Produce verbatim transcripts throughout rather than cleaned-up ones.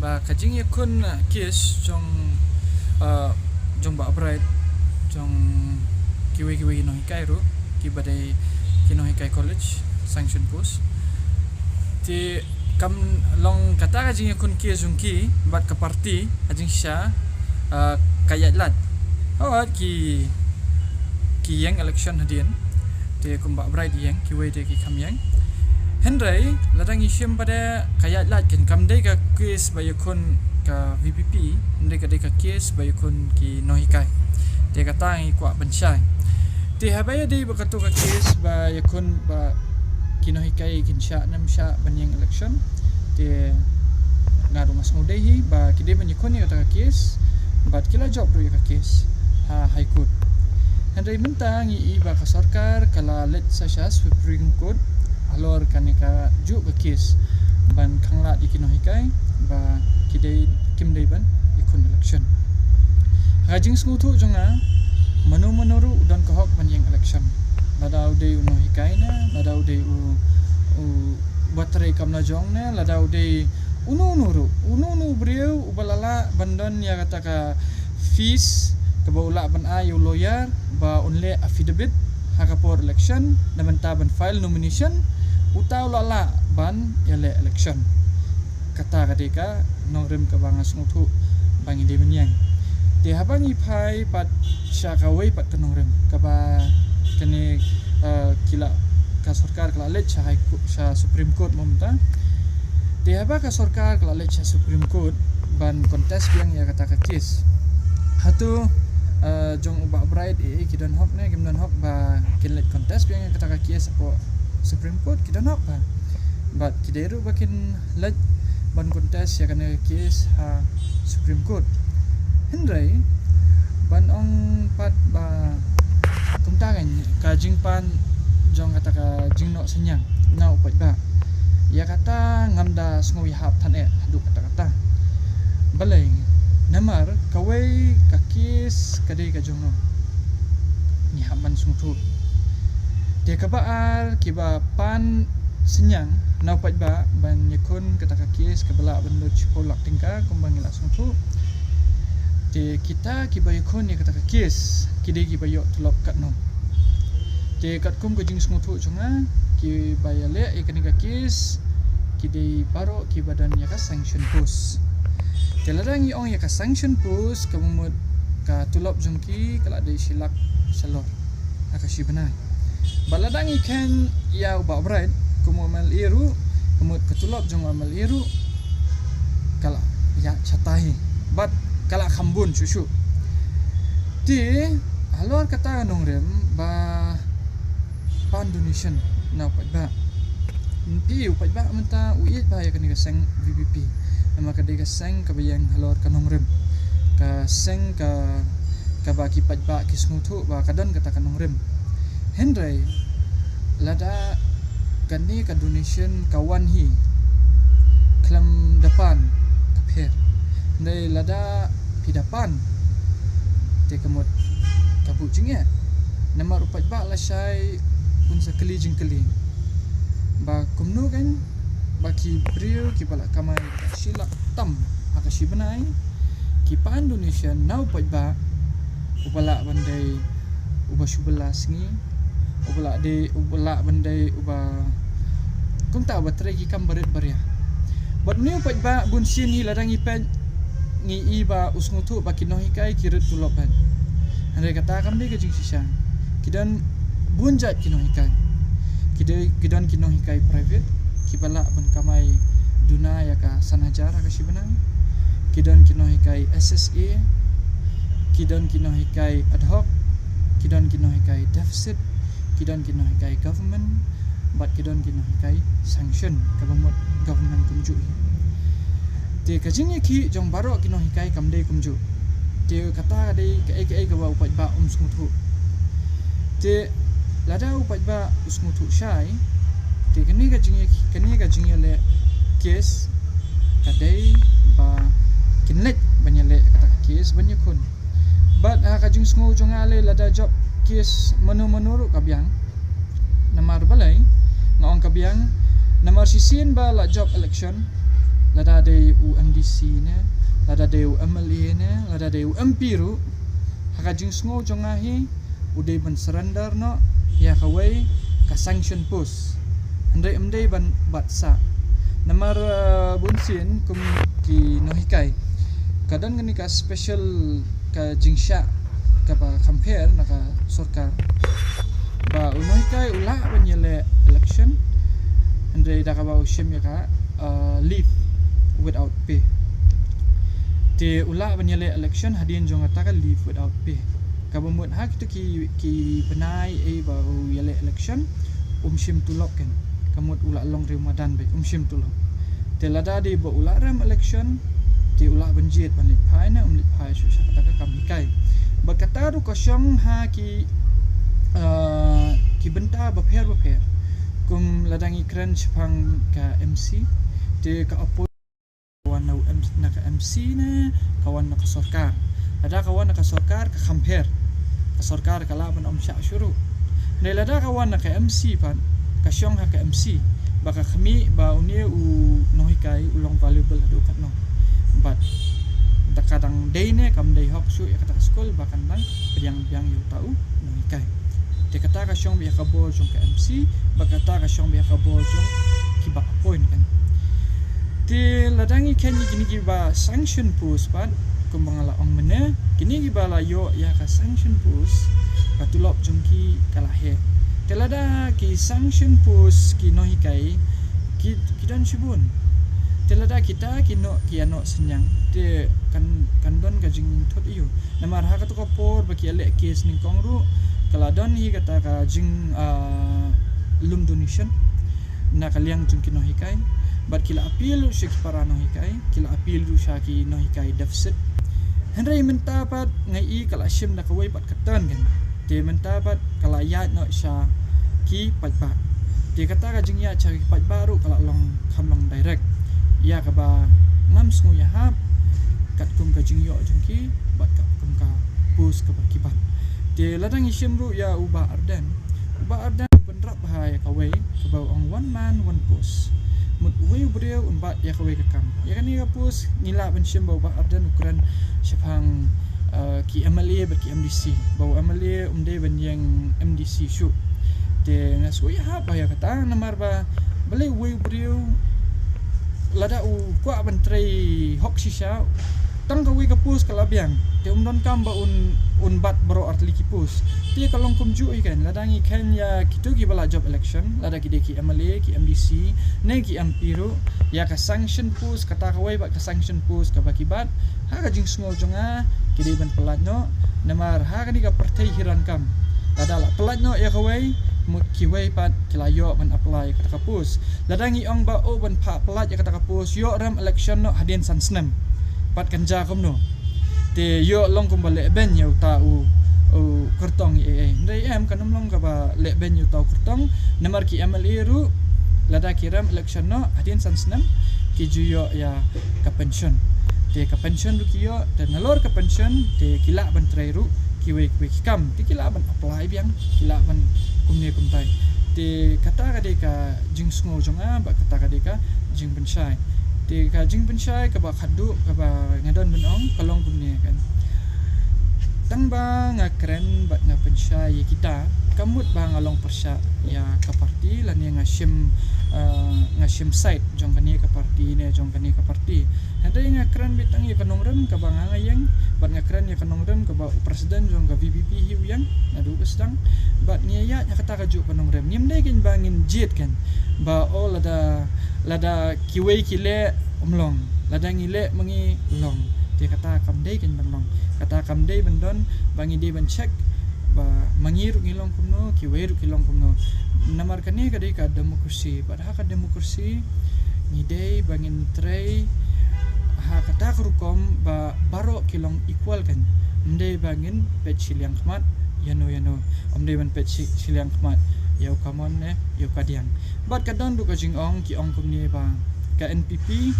Ba ka jingïakhun, uh, case jong, uh, jong Bah Bright, jong kiwei kiwei ki nonghikai ruh, kiba dei ki nonghikai college, sanction post. Te kam long kata ka jingïakhun case jong ki bad ka party, ha jingshisha, uh, ka ïaid lad. Hawat ki, ki ïeng election hadien. Te kum Bah Bright ïeng, kiwei te ki kham ïeng. Hynrei lada ngi shim pat de ka ïaid lad kin kam dei ka case ba ïakhun ka V P P, hynrei ka dei ka case ba ïakhun ki nonghikai. Te kata ngi kwah ban shai. Te haba ïadei bad kato ka case ba ïakhun ba ki nonghikai kin shah ne ym shah ban ïeng election, te nga ruh nga sngewdei hi ba ki dei ban ïakhun ïa kata ka case bad ki la jop ruh ïa ka case ha High Court. Hynrei mynta ngi i ba ka sorkar ka la leit sa sha Supreme Court halor kane kajuh ka case ban khanglad ïa ki nonghikai ba ki dei, kim dei ban ïakhun election. Ha ka jingsngewthuh jong nga, mano mano ruh u don ka hok ban ïeng election. Lada u dei u nonghikai ne, lada u dei u, u ba trei kam la jong ne, lada u dei uno uno ruh, uno uno u briew uba la lah ban don ïa kata ka fees kaba u lah ban ai ïa u lawyer ba un leh affidavit ha ka por election, na bynta ban file nomination, uta u la lah ban ïaleh election. Kata ka dei ka nongrim kaba nga sngewthuh ba ngi dei ban ïeng. Te haba ngi phai pat sha kawei pat ka nongrim kaba kane, eh, ki la, ka sorkar ka la leit sha High Court, sha Supreme Court mynta. Te haba ka sorkar ka la leit sha Supreme Court ban contest biang ïa kata ka case, hato, eh, jong u Bah Bright, eh, ki don hok ne kim don hok ba kin leit contest biang ïa kata ka case hapoh Supreme Court? Ki don hok ba, bad ki dei ruh ba kin leit ban contest ïa kane ka case ha Supreme Court. Hynrei ban ong pat ba kumta kan, ka jingpan jong kata ka jingnoh synñiang na u paidbah, ïa kata ngam da sngew ïahap than eh haduh katta katta. Balei? Namar kawei ka case ka dei ka jong no, ngi hap ban sngewthuh. Te kaba ar, kiba pan synñiang na u paidbah ban ïakhun kata ka case kaba lah ban lut shiphew lak tyngka kumba ngi la sngewthuh. Te kita kiba ïakhun ïa kata ka case ki dei kiba ïoh tulop katno? Te katkum ka jingsngewthuh jong nga, kiba ïaleh ïa kane ka case ki dei baroh kiba don ïa ka sanction post. Te lada ngi ong ïa ka sanction post, kaba mut ka tulop jong ki ka la dei shi lak shalor ha ka shi bnai. Bad lada ngi kheiñ ïa u Bah Bright kum u M L A ruh, ka mut ka tulop jong u M L A ruh ka la ïaid shatai bad ka la kham bun shuh shuh. Te halor kata ka nongrim ba pan donation na u paidbah, phi, u paidbah mynta u ïeit bha ïa kane ka seng V P P. Namar ka dei ka seng kaba ïeng halor ka nongrim, ka seng ka, kaba ki paidbah ki sngewthuh ba ka don kata ka nongrim. Hynrei lada kane ka donation ka wan hi khlem da pan, ka pher. Hynrei lada phi da pan, te ka mut ka buh jingeh. Namar u paidbah lashai un sa kylli jingkylli ba kumno kan ba ki briew kiba la kamai shi lak tam ha ka shi bnai ki pan donation na u paidbah uba lah ban dei uba shu bylla sngi, uba lah dei, uba lah ban dei uba kumta uba trei ki kam barit baria. Bad une u paidbah bun sien hi lada ngi peit ngi i ba u sngewthuh ba ki nonghikai ki rit tulop bad. Hynrei kata kam dei ka jingshisha. Ki don bun jait ki nonghikai. Ki dei, ki don ki nonghikai private kiba lah ban kamai duna ïa ka san hajar ha ka shi bnai. Ki don ki nonghikai S S A, ki don ki nonghikai ad hoc, ki don ki nonghikai deficit, ki don ki nonghikai government, bad ki don ki nonghikai sanction kaba mut government kumjuh hi. Te ka jingïakhih jong baroh ki nonghikai kam dei kumjuh. Te kata ka dei kaei kaei kaba u paidbah um sngewthuh. Te lada u paidbah u sngewthuh shai, te kane ka jingïa, kane ka jingïaleh case ka dei ba kin leit ban ïaleh kata ka case ban ïakhun. Bad ha ka jingsngew jong nga lei lada jop case mano mano ruh ka biang. Namar balei nga ong ka biang? Namar shisien ba la jop election, Lada dei u M D C ne, lada dei u M L A ne, lada dei u M P ruh, ha ka jingsngew jong nga hi, u dei ban surrender noh ïa kawei ka sanction post. Hynrei ym dei ban bat sah. Namar, eh, bun sien kum ki nonghikai, ka don kane ka special ka jingshah kaba kham pher na ka sorkar, ba u nonghikai u lah ban ïaleh election, hynrei da kaba u shim ïa ka, uh, leave without pay. Te u lah ban ïaleh election hadien jong kata ka leave without pay. Kaba mut ha kito ki, ki bnai ei ba u ïaleh election, um shim tulop kan. Ka mut u la long riew madan beit, um shim tulop. Te lada dei ba u la rem election, te u lah ban jied ban leit phai ne um leit phai shuh sha kata ka kam hikai. Bad kata ruh ka shong ha ki, ah, ki bynta bapher bapher. Kum lada ngi kren shaphang ka M C, te ka appoint ka wan na u M-, na ka M C ne ka wan na ka sorkar. Lada ka wan na ka sorkar ka kham pher. Ka sorkar ka lah ban ym shah shuh ruh. Hynrei lada ka wan na ka M C pat, ka shong ha ka M C ba ka khmih ba une u nonghikai u long valuable haduh katno. Bad da ka dang dei ne kam dei hok shuh ïa kata ka skul ba kan dang pdiang biang ïa uta u nonghikai. Te kata ka shong beit ha ka bor jong ka M C, bad kata ka shong beit ha ka bor jong kiba appoint kan. Te lada ngi khein ïa kine kiba sanction post pat, kumba nga la ong mynne, kine kiba la ïoh ïa ka sanction post, ka tulop jong ki ka la heh. Te lada ki sanction post ki nonghikai, ki, ki don shibun. Te lada kita ki noh, ki ïa noh synñiang, te kan, kan don ka jingthut ïa u. Namar ha kato ka por ba ki ïaleh case nyngkong ruh, ka la don hi kata ka jing, ah, lum donation na ka liang jong ki nonghikai. Bad ki la appeal ruh sha ki para nonghikai, ki la appeal ruh sha ki nonghikai deficit. Hynrei mynta pat nga i ka la shim da kawei pat ka turn kan. Te mynta pat ka la ïaid noh sha ki paidbah. Te kata ka jingïaid sha ki paidbah ruh ka la long, kham long direct. Ïa kaba ngam sngew ïahap katkum ka jingïoh jong ki bad katkum ka post kaba ki bat. Te lada ngi shim ruh ïa u Bah Ardent, u Bah Ardent u bynrap bha ïa kawei kaba u ong one man one post. Mut uwei u briew un bat ïa kawei ka kam. Ïa kane ka post ngi lah ban shim ba u Bah Ardent u kren shaphang, eh, ki M L A bad ki M D C. Ba u M L A um dei ban ïeng M D C shuh. Te nga sngew ïahap bha ïa kata namar ba balei uwei u briew lada u kwah ban trei hok shisha, tang kawei ka post ka la biang. Te um donkam ba un, un bat baroh artylli ki post. Te ka long kumjuh hi kan, lada ngi khein ïa kito kiba la jop election, lada ki dei ki M L A, ki M D C, ne ki M P ruh, ïa ka sanction post kata kawei bad ka sanction post kaba ki bat, ha ka jingsngew jong nga, ki dei ban pyllait noh, namar ha kane ka pyrthei hi donkam. Lada la pyllait noh ïa kawei, mut kiwei pat ki la ïoh ban apply ïa kata ka post. Lada ngi ong ba, oh, ban phah pyllait ïa kata ka post, ïoh rem election noh hadien san snem. Pat kan jia kumno? Te ïoh long kumba lehbeiñ ïa uta u, u kyrtong, eh, eh. Hynrei em, kan ym long kaba lehbeiñ ïa uta u kyrtong, namar ki M L A ruh, lada ki rem election noh hadien san snem, ki ju ïoh ïa ka pension. Te ka pension ruh ki ïoh, te nalor ka pension, te ki lah ban trei ruh kiwei kiwei ki kam, te ki lah ban apply biang, ki lah ban kumne kumtai. Te kata ka dei ka jingsngew jong nga, bad kata ka dei ka jingpynshai. Te ka jingpynshai kaba khatduh kaba nga don ban ong ka long kumne kan. Tang ba nga kren bad nga pynshai ïa kita, kam mut ba nga long pyrshah ïa ka party lane nga shim, eh, nga shim side jong kane ka party ne jong kane ka party. Hynrei nga kren beit tang ïa ka nongrim kaba nga nga ïeng, bad nga kren ïa ka nongrim kaba u president jong ka V P P hi u ïeng naduh ba sdang. Bad ngi ïaid ha kata kajuh ka nongrim. Ngim dei kein ba ngin jied kein ba, oh, lada, lada kiwei ki leh, um long. Lada ngi leh ma ngi, long. Te kata kam dei kein ban long. Kata kam dei ban don ba ngi dei ban check ba ma ngi ruh ngi long kumno, kiwei ruh ki long kumno. Namar kane ka dei ka democracy. Bad ha ka democracy ngi dei ba ngin trei ha kata ka rukom ba baroh ki long equal kan. Ym dei ba ngin peit shiliang khmat ïano ïano. Ym dei ban peit shi-, shiliang khmat ïa u kamon ne ïa u kadiang. Bad ka don ruh ka jingong, ki ong kumne ba ka N P P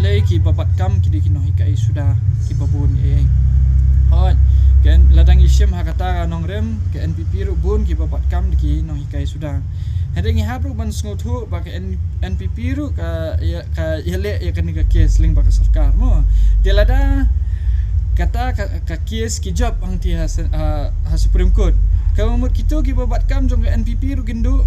lei kiba bat kam ki dei ki nonghikai suda kiba bun eh. Hooid, ka N- lada ngi shim ha kata ka nongrim, ka N P P ruh bun kiba bat kam da ki nonghikai suda. Hynrei ngi hap ruh ban sngewthuh ba ka N- N P P ruh ka ïa- ka ïaleh ïa kane ka kes lyngba ka sorkar mo. Te lada kata ka, ka kes ki jop hangtei ha, sen- ha, ha Supreme Court, ka mut kito kiba bat kam jong ka N P P ruh kin duh,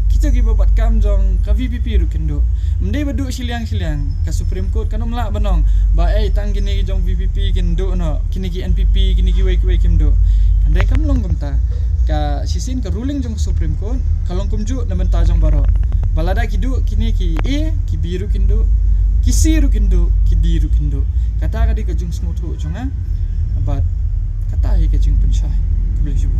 kito kiba bat kam jong ka V P P ruh kin duh. Ym dei ba duh shiliang shiliang. Ka Supreme Court kan ym lah ban ong ba, ei, tang kine ki jong V P P kin duh noh, kine ki N P P, kine kiwei kiwei kim duh. Kan dei kam long kumta. Ka shisien ka ruling jong ka Supreme Court ka long kumjuh na bynta jong baroh. Ba lada ki duh kine ki A, ki B ruh kin duh, ki C ruh kin duh, ki D ruh kin duh. Kata ka dei ka jingsngewthuh jong nga. Bad kata hi ka jingpynshai. Khublei shibun.